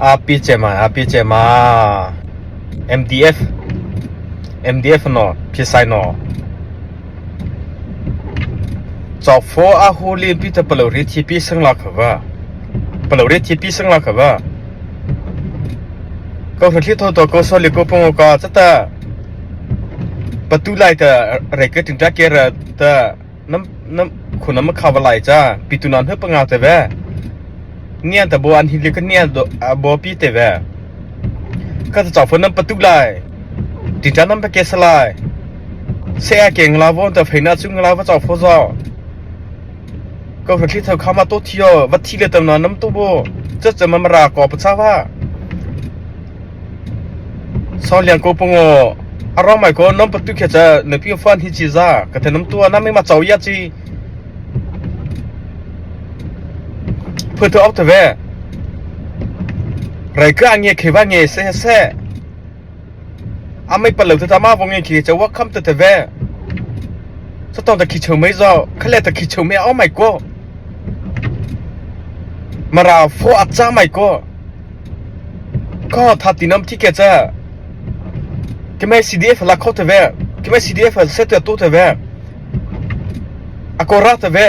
Api cema api cema MDF MDF no phisai no Chawfo a hu lin pi ta palo ri thi pi sang la khawa palo ri thi pi sang la khawa ko hri tho to ko so li ko pong ka chata patu lai ta re ke tin ta ke ra ta nam nam khuna ma khawa lai cha pi tu nan he panga te ve nian ta bo an hi li ka nian do a bo pi te ve ka ta chawfo nam patu lai tin ta nam pa ke salai se a ke ngla von ta pheina chu ngla va chawfo zo ko hri tho khama to thio va thi le tam na nam to bo cha cha ma ra ko pa cha va so liang ko pongo arong mai ko nam patu khe cha na pi fan hi chi za ka the nam tua na mai ma chaw ya chi phu to ok te ve rai ka nge khe wa nge se se a mai pa lo ta ma bo nge khi cha wa kham te te ve cha tong ta khi cheu mai zo khale ta khi cheu mai oh my god mara fo a cha mai ko ko tha ti nam thi ke cha ke mai CDF la kho te ve ke mai CDF se te to te ve a ko ra te ve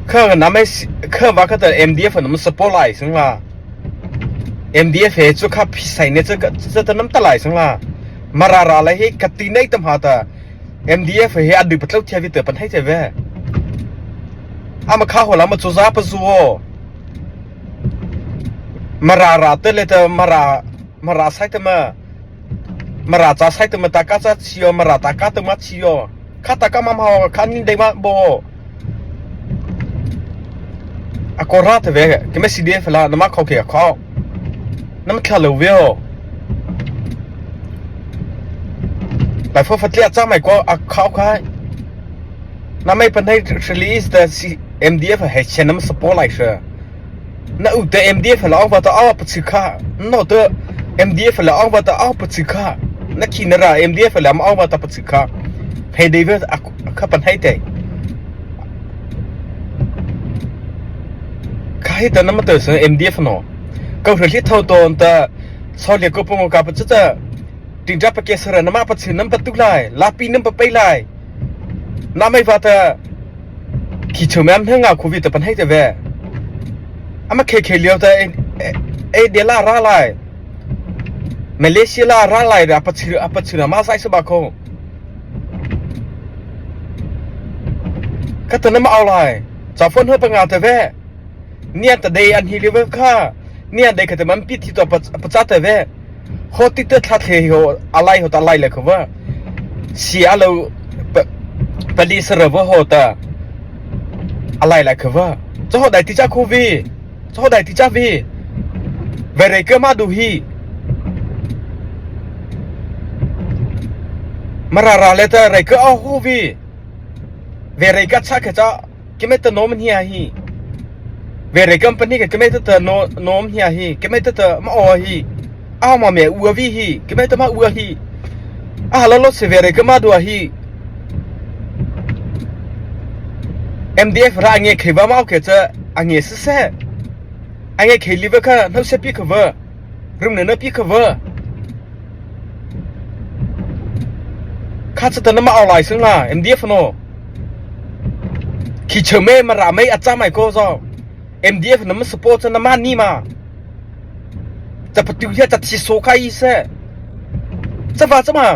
kha na mai kha wa kha ta MDF nam support lai sing la MDF he chu kha phisai ne chu cha ta nam ta lai sing la mara ra lai he ka ti nei tam ha ta MDF he adu patlo thia vi te pan hai che ve ama kha ho la ma chu za pa zu o mara ra te le ta mara mara sai te ma mara cha sai te ma ta ka cha chio mara ta ka te ma chio kha ta ka ma ma kha ni dei ma bo a ko ra te ve ke me CDF la na ma kho ke kho na ma thla lo ve ho lai fo fatlia cha mai ko a khao khai na mai pan hai release the MDF he chen nam support lai she na u te MDF la ong ba ta aw pa chi kha no te MDF la ong ba ta aw pa chi kha na khi na ra MDF la ma ong ba ta pa chi kha he dei ve kha pan hai te kha hi ta na ma te se MDF no ko hri tho ton ta so le ko pong ka pa cha cha ting ja pa ke sara na ma pa chi nam pa tu lai la pi nam pa pe lai na mai va ta ขี้เฉมแม่งอ่ะโควิดแต่ปัญหาแต่เวอามาเคเคเลียวแต่เอเดล่าราไลมาเลเซียลาราไลอะปะชื่ออะปะชื่อมาใส่สบาคงก็ตอนนั้นมาเอาไลจ่าฟนเฮปังงาแต่เวเนี่ยแต่เดอันฮิลิเวค่ะเนี่ยเดก็แต่มันปิดที่ตัวปะจ้าแต่เวโคติเตทัดเฮโฮอะไรโฮตอะไรเลยคือว่าเสียเราปลีสระวโฮตา อะไรล่ะคือว่าเจ้าได้ที่จ้าคูวีเจ้าได้ที่จ้าวีเวเรเกมาดูฮีมาราราเลตเรเกเอาคูวีเวเรกชาเคจ้ากิเมตโนมเฮียฮีเวเรกัมปนี่กิเมตตโนโนมเฮียฮีกิเมตตมาอฮีอ้าวมาเมอัววีฮีกิเมตมาอัวฮีอ้าวแล้วรถเสเวเรกมาดูฮี MDF ra nge kheba ma ke cha ange se se ange kheli ba kha no se pi khwa rum ne na pi khwa kha cha ta na ma aw lai sing la MDF no khi chme ma ra mai acha mai ko zo MDF na ma support cha na ma ni ma cha patu ya cha thi so kai se cha va cha ma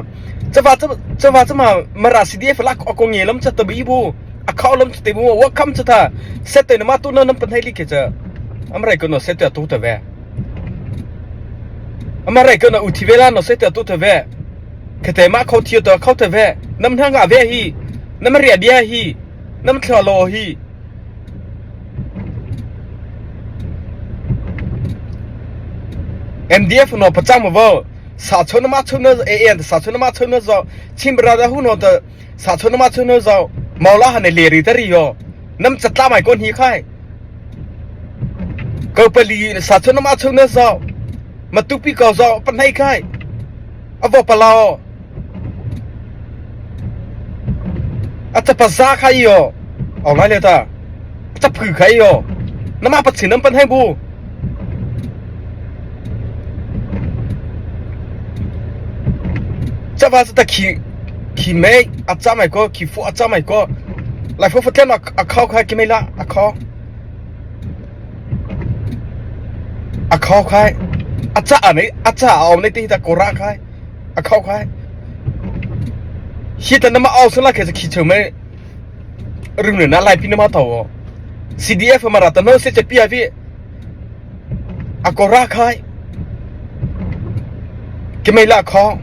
cha va cha cha va cha ma ma ra CDF la ko nge lam cha ta bi bu a khao lam te bu wa kham cha tha set te na ma tu na nam pan hai li ke cha amrai ko no set te tu te ve amrai ko no u thi ve la no set te tu te ve ke te ma khau thi to khau te ve nam thang ga ve hi nam ria dia hi nam thla lo hi MDF no pachang ma vo sa chon ma chon na e en sa chon ma chon na zo chimbra da hu no ta စာချုံနမချုံနဇောမောလာဟနေလေရီတရီယောနမ်ချတလာမိုင်ကွန်ဟီခိုင်ကောပလီစာချုံနမချုံနဇောမတူပီကောဇောပနိုင်ခိုင်အဘောပလာအတပဇာခိုင်ယောအောင်လိုက်လေတာ Chaphu khai yo. Nama patsin nam pan hai bu. Chava sa ta khi khi me a cha mai ko khi fu a cha mai ko. Lai fo fo tlen a khau khai ki me la a khau. A khau khai. A cha a nei a cha a om nei te hi ta kora khai. A khau khai. Hi ta nama au sala khe khi cheu me ring na lai pi nama thaw. CDF mara ta no se che pi vi a kora khai. Ki mei la kho.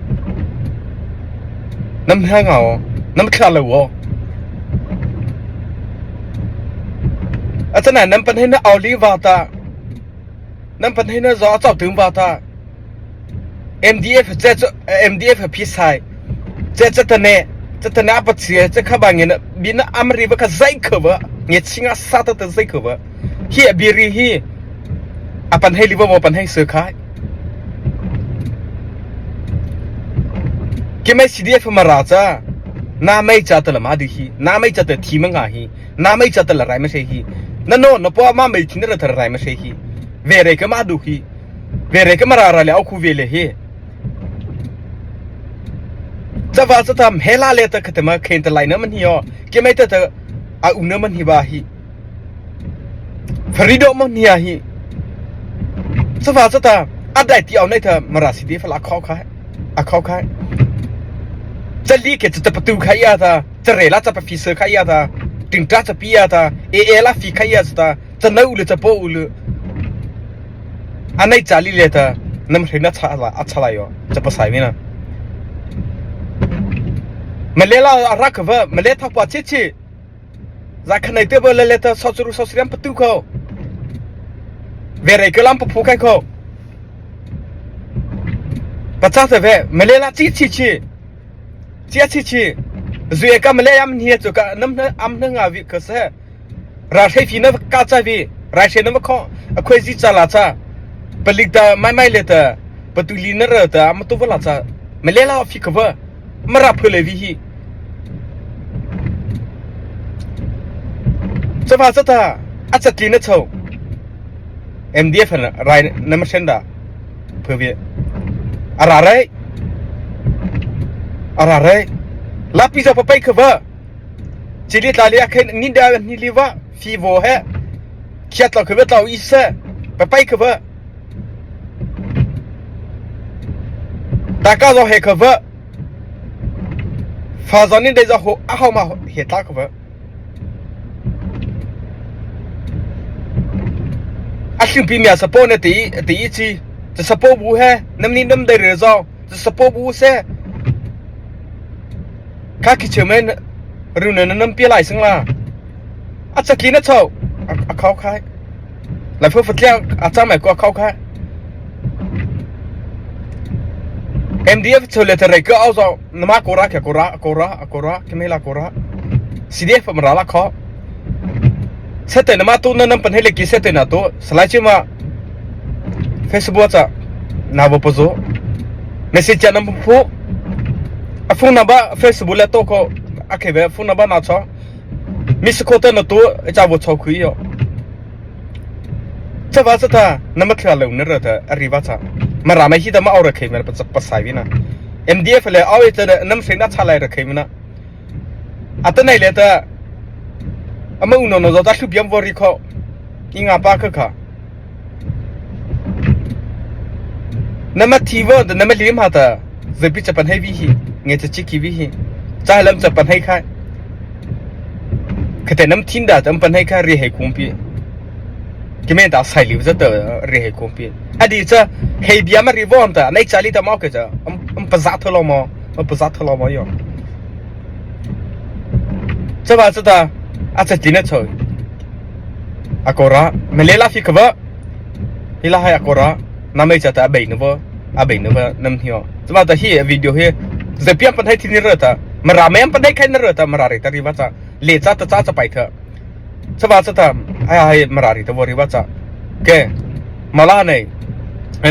Nam hna ngao. Nam thla lo wo. A chana nam pan hin na au li wa ta. Nam pan hin na zo chau tum wa ta. MDF che MDF phi sai. Che che ta ne che ta na pa che che kha ba nge na bi na amri ba kha zai kha ba nge chinga sa ta ta zai kha ba. Hi a biri hi a pan hei li ba pan hei se khai. Ke mai CDF ma ra cha na mei cha ta la ma di hi na mei cha ta thi ma nga hi na mei cha ta la rai ma she hi na no na po ma mei thin ra thar rai ma she hi ve re ka ma du hi ve re ka ma ra ra le au khu ve le hi cha wa cha tam he la le ta khate ma khen ta lai na man hi yo ke mai ta ta a u na man hi ba hi Farido man hi hi cha wa cha ta a dai ti au nei tha mara si de fala kho khai a kho khai cha li ke cha patu khai ya ta cha re la cha pa fi se khai ya ta ting ta cha pi ya ta e e la fi khai ya ta cha nau le cha po u le a nei cha li le ta nam hre na cha la a cha la yo cha pa sai mi na male la ra ka va male thak pa che che za khanai te bo le le ta so churu so sriam patu kho ve re ke lam pu phu kai kho pa cha te ve male la chi chi chi chia chi chi zue ka male yam ni chu ka nam na am na nga vi ka se ra hrei fi na ka cha vi rai she na ma kho a khoi ji cha la cha palik ta mai mai le ta patuli na ra ta am tu la cha male la fi ka va mara phule vi hi chafa chata a chatli na cho MDF rai na ma shen da phwe ara rai ara rai la pi zo pa pai khwa chili tla le khen ni da ni li wa fi vo he khiat lo khwa tlau i se pa pai khwa ta ka zo he khwa fa zo ni dei zo ho a ho ma he tla khwa a hling pi mia sapo ne ti ti chi cha sapo bu he nam ni nam dei re zo cha sapo bu se kha ki che men ru ne nam pi lai sing la a cha ki na chau a khau khai lai phu phu tliang a cha mai ko khau khai MDF chole te rei ko au zo nama kora kya kora kora kora kemela kora CDF mra la kho sete nama tu na nam pan hele ki sete na to salai chi ma Facebook cha na bo pozo message cha nam phu a phone number Facebook le to ko a khe be phone number na cho miss ko te na to cha bo cho khui yo cha wa cha ta nama thla lo na ra ta ari wa cha ma ra mai hi da ma aur khe ma pa pa sai na MDF le aw te nam se na cha lai ra khe ma na ata nei le ta ama u no no zo ta thu biam vo ri kho inga pa kha kha nama thi vo da nama lim ha ta zepi chapan hei vi hi nge cha chi ki vi hi cha lam chapan hei khai khate nam thin da tam pan hei kha ri hei kum pi ki men ta sai liu za ta ri hei kum pi adi cha hei bia ma ri von ta nei chali ta mau ke cha am pa za tho lo mo am pa za tho lo mo yo cha ba cha ta a cha tin na choi akora mele la fi khwa hila hai akora na mei cha ta bei na vo a bei na va nam hio cha ba ta hi video hi zepiam pan hai thin ra ta mara mem pan hai khain ra ta mara ri ta ri wa cha le cha ta cha cha pai tha cha ba cha ta ai ai mara ri ta vo ri wa cha ke mala nei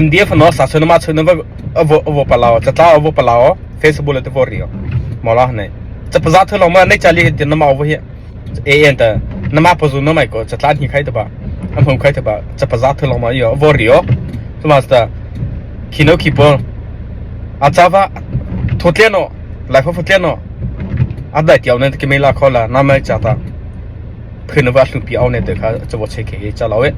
MDF no sa chun ma chun va avo avo palao cha ta avo palao Facebook le ta vo ri mala nei cha pa za tho lo ma nei chali tin na ma vo hi a n ta Nama pazu na mai ko chatlan hi khai ta ba am hom khai ta ba chapaza thulong ma yo vor rio tuma sta khino khipo achawa thotle no lai pho photle no adai tiaw ne ke mela khola na mai cha ta phun wa hlu pi aw ne te kha chawo che ke cha lawe.